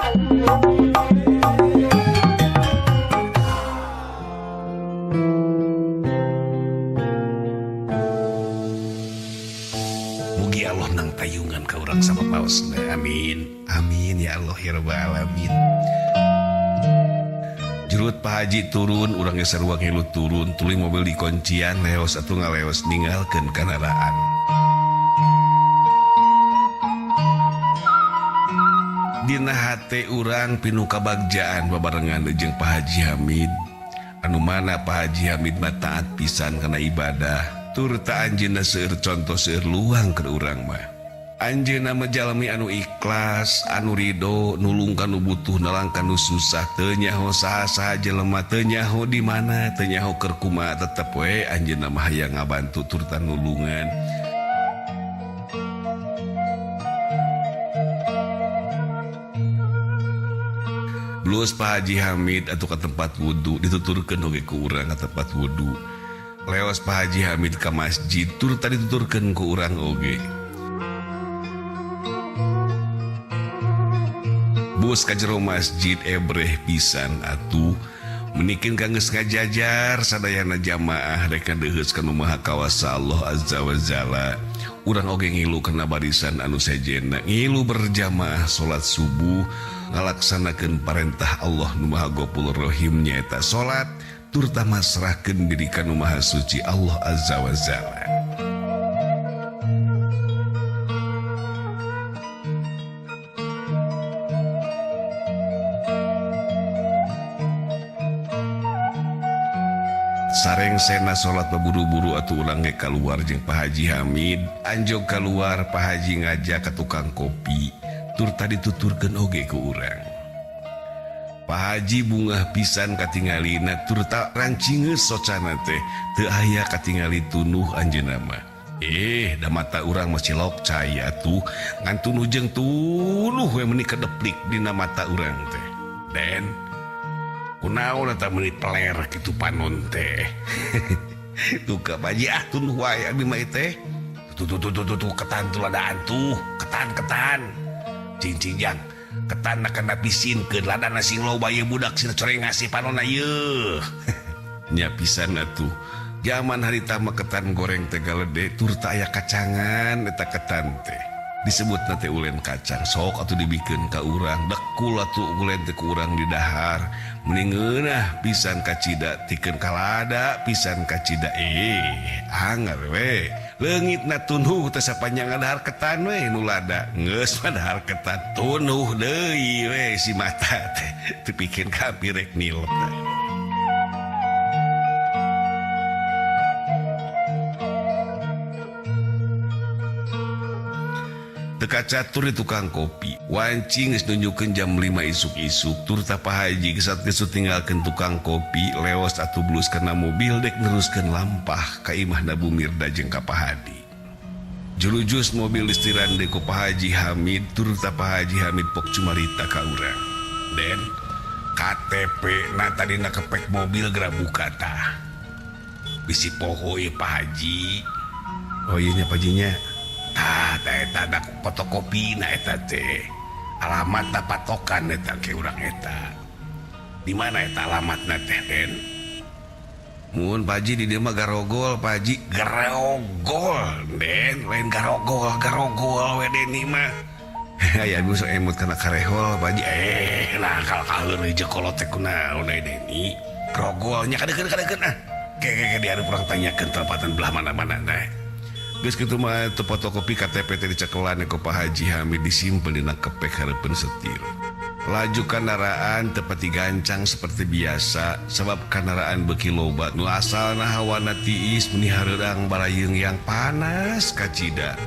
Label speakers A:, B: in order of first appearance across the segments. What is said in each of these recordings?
A: Mugi Allah nang tayungan ka urang sapapaosna. Amin. Amin ya Allah ya rabbal alamin. Jurut Pak Haji turun, urang ge sarua ngilu turun, tuluy mobil dikoncian leos atuh ngaleos ninggalkeun kandaraan. Dina hate urang pinuh kabagjaan babarengan jeung Pak Haji Hamid. Anu mana Pak Haji Hamid mah taat pisan kana ibadah, turta anjeunna seueur contoh seueur luang keur urang mah. Anjeunna mah jalmi anu ikhlas, anu ridho, nulung kanu butuh, nalang kanu susah, teu nyaho saha-saha jelema, teu nyaho di mana, teu nyaho keur kumaha, tetep we anjeunna mah hayang ngabantu turta nulungan. Blus Pak Haji Hamid atuh ka tempat wudu, dituturkeun oge ku urang ka tempat wudu. Leos Pak Haji Hamid ka masjid, turta dituturkeun ku urang oge. Bus ka jero masjid ebreh pisan atuh menikin ka geus ngajajar sadayana jamaah rek ngadeheus ka nu Maha Kawasa Allah Azza wa Jalla. Urang oge ngilu kana barisan anu sejenna, ngilu berjamaah salat subuh ngalaksanakeun parentah Allah nu Maha Ghafur Rahim nyaeta salat turta masrahkeun diri ka nu Maha Suci Allah Azza wa Jalla. Sareng sena salat buru-buru atuh urang ge kaluar jeung Pak Haji Hamid. Anjog kaluar Pak Haji ngajak ka tukang kopi, turta dituturkeun oge ku urang. Pak Haji bungah pisan katingalina turta rancingeus socana teh, teu aya katingali tunuh anjeunna mah. Da mata urang mah cilok cai atuh, ngan tunuh jeung tunuh we meuni kedeplik dina mata urang teh. Den, kunaon eta meuni peler kitu panon teh. Duka Pak Haji ah tunuh wae abdi mah teh. Tuh tuh tuh tuh tuh ketan tuh ladaan tuh, ketan ketan. Cing jang, ketan na kana pisinkeun ladana sing loba ieu budak sina coreng ngasih panonna ieu. Nya pisan atuh. Zaman harita mah ketan goreng teh galede turta aya kacangan eta ketan teh. Disebutna teh ulen kacang sok atuh dibikeun ka urang, dekul atuh ulen teh ku urang didahar. Meni ngeunah pisan kacida tikeun kalada pisan kacida anger we. Leungitna tunuh teh sapanjang ngadahar ketan we nu lada. Geus mah dahar ketan tunuh deui we si mata teh dipikeun ka pirek nilep teh. Teka catur di tukang kopi. Wanci geus nunjukeun jam 5 isuk-isuk. Turta Pak Haji gesat-gesut tinggalkeun tukang kopi, leos atuh blus kana mobil dek neruskeun lampah ka imahna Bu Mirda jeung ka Pak Hadi. Jurujus mobil distiran deui ku Pak Haji Hamid, turta Pak Haji Hamid pok cumarita ka urang. Den, KTP na tadina kepek mobil geura buka tah. Bisi poho ieu Pak Haji. Oh iya nya Pak Haji nya. Tah, eta da fotokopi na eta teh. Alamat ta patokan eta ke urang eta. Di mana eta alamatna teh, Den? Mun Pak Haji di dieu mah garogol, Pak Haji. Garogol, Den, lain garogol, garogol we Deni mah. Aya nu sok emut kana karehol, Pak Haji. Nah kal-kaleur jeung kolot teh kunaon we Deni. Grogolnya kadekeun-kadekeun ah. Ke di hareup urang tanyakeun tempatan belah mana-mana teh. Geus kitu mah teu fotokopi KTP teh dicekelan ku Pak Haji Hamid disimpen dina kepek hareupeun setir. Laju kandaraan teu pati gancang seperti biasa sebab kandaraan beuki loba nu asalna hawana tiis meni hareurang barayeung yang panas kacida.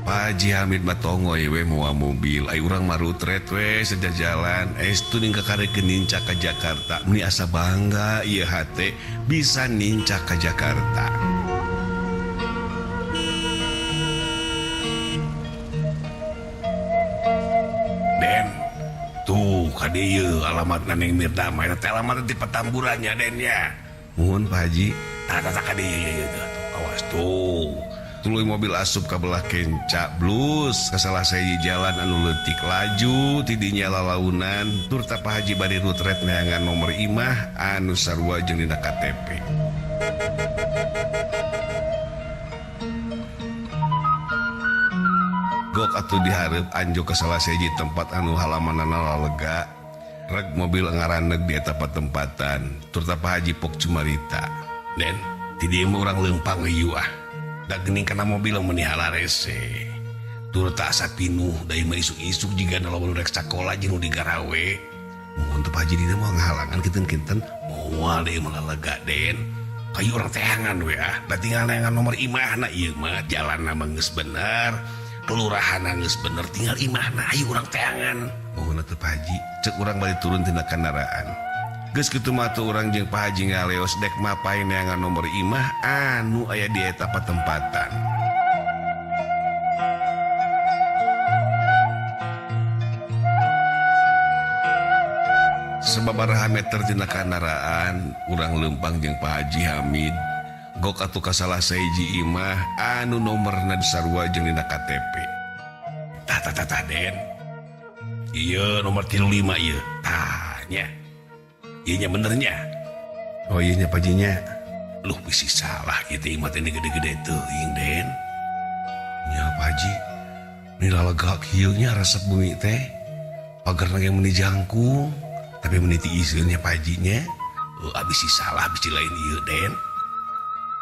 A: Pak Haji Hamid mah tongoy we mawa mobil, ai urang mah rutret we sejajalan estu ning kakarekeun nincak ka Jakarta meni asa bangga ieu hate bisa nincak ka Jakarta. Den, tuh kadieu alamatna Neng Mirda mah eta teh alamatna di Petamburannya Den ya. Muhun Pak Haji. Tah tah kadieu ieu tuh. Awas tuh. Tuluy mobil asup ka belah kenca blus ka salah sahiji jalan anu leutik laju tidinya lalaunan turta Pak Haji bari rutret neangan nomor imah anu sarua jeung dina KTP. Gok atuh dihareup anjuk ka salah sahiji tempat anu halamanana lalega. Reg mobil ngaraneg di eta patempatan turta Pak Haji pok cumarita. Den, ti dieu mah urang leumpang ieu ah. Da geuning kana mobil meni halarese. Turta asa pinuh da ieu mah isuk-isuk jiga loba nu rek sakola jeung nu digarawe. Mun teu Pak Haji dina mah ngahalangan kinten-kinten moal deui mah lalega Den. Kayu urang teangan we ah. Da tinggal neangan nomor imahna ieu mah jalanna mah geus bener. Kelurahan geus bener tinggal imahna ayo urang teangan. Mohon atuh Pak Haji, cek urang bari turun tina kendaraan. Geus kitu mah atuh urang jeung Pak Haji ngaleos dek mapay neangan nomor imah anu aya di eta patempatan. Sababaraha meter tina kendaraan, urang leumpang jeung Pak Haji Hamid. Gok atuh ka salah sahiji imah anu nomorna sarua jeung dina KTP. Tah tah tah tah Den. Ieu nomor 35 ieu. Tah nya. Ieu nya bener nya. Oh ieu nya Pak Haji nya. Luh bisi salah ieu teh imah teh gede-gede teuing Den. Nya Pak Haji. Ni lalega kieu nya resep bumi teh. Pagerna ge meuni jangkung, tapi meuni tiiseun nya Pak Haji nya. Abis si salah bisi lain ieu Den.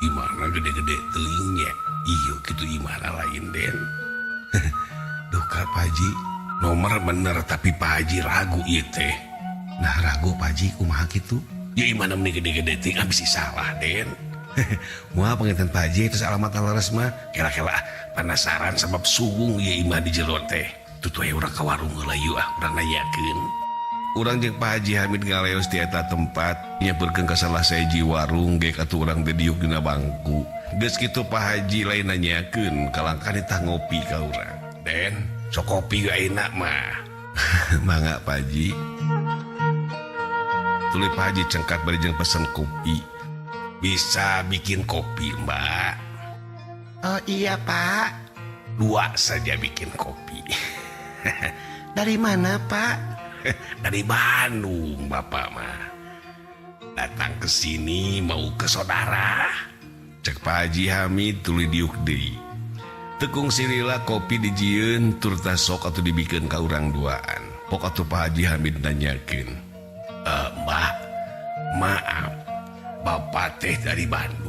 A: Imahna gede-gede teuing nya. Ieu kitu imahna lain Den. Duh ka Pak Haji, nomor bener tapi Pak Haji ragu ieu teh. Nah ragu Pak Haji kumaha kitu? Ya imahna meni gede-gede teuing abis si salah Den. Moal panginten Pak Haji terus alamat leres mah. Kela-kela penasaran sabab suwung ieu imah di jero teh. Tutu aya urang ka warung heula yeuh ah urang nanyakeun. Urang jeung Pak Haji Hamid ngaleos di eta tempat nyamperkeun ka salah sahiji warung gek atuh urang teh diuk dina bangku. Geus kitu Pak Haji lain nanyakeun kalangkah ditah ngopi ka urang. Den, sok kopi ge ayeuna mah. Mangga Pak Haji. Tuluy Pak Haji cengkat bari jeung pesen kopi. Bisa bikin kopi, Mbak?
B: Oh iya, Pak.
A: 2 saja bikin kopi.
B: Dari mana, Pak?
A: Dari Bandung, Bapak mah. Datang ke sini mau ke saudara. Cek Pak Haji Hamid tuluy diuk deui. Tekung sirila kopi dijieun turta sok atuh dibikeun ka urang duaan. Pok atuh Pak Haji Hamid nanyakeun. Mbak, maaf, Bapak teh dari Bandung.